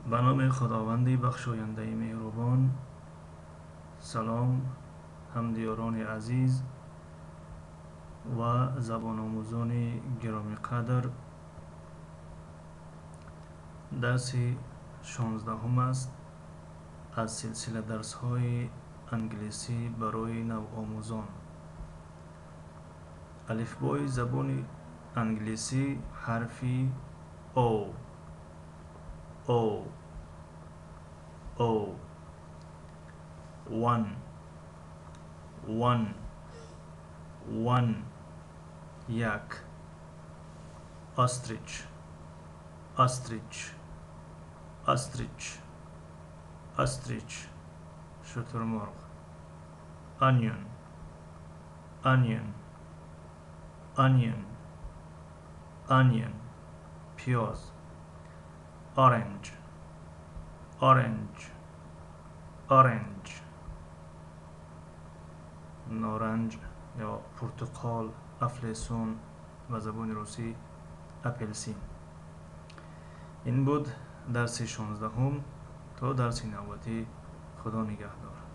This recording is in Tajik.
Ба номи Худованди бахшояндаи меҳрубон. Салом, ҳамдиёрони азиз ва забономӯзони гиромиқадр. Дарси 16-ум аст аз силсила дарсҳои англисӣ барои навомӯзон. Алифбои забони англисӣ, ҳарфи О. O, O. One, one, one, як. Ostrich, ostrich, ostrich, ostrich, шутурмурғ. Onion, onion, onion, onion, пиёз. Orange, orange, orange, норанҷ ё пуртуқол, афлесун, ба забони русӣ апелсин. Ин буд дарси 16-ум. То дарси навбатӣ, Худо нигаҳдор.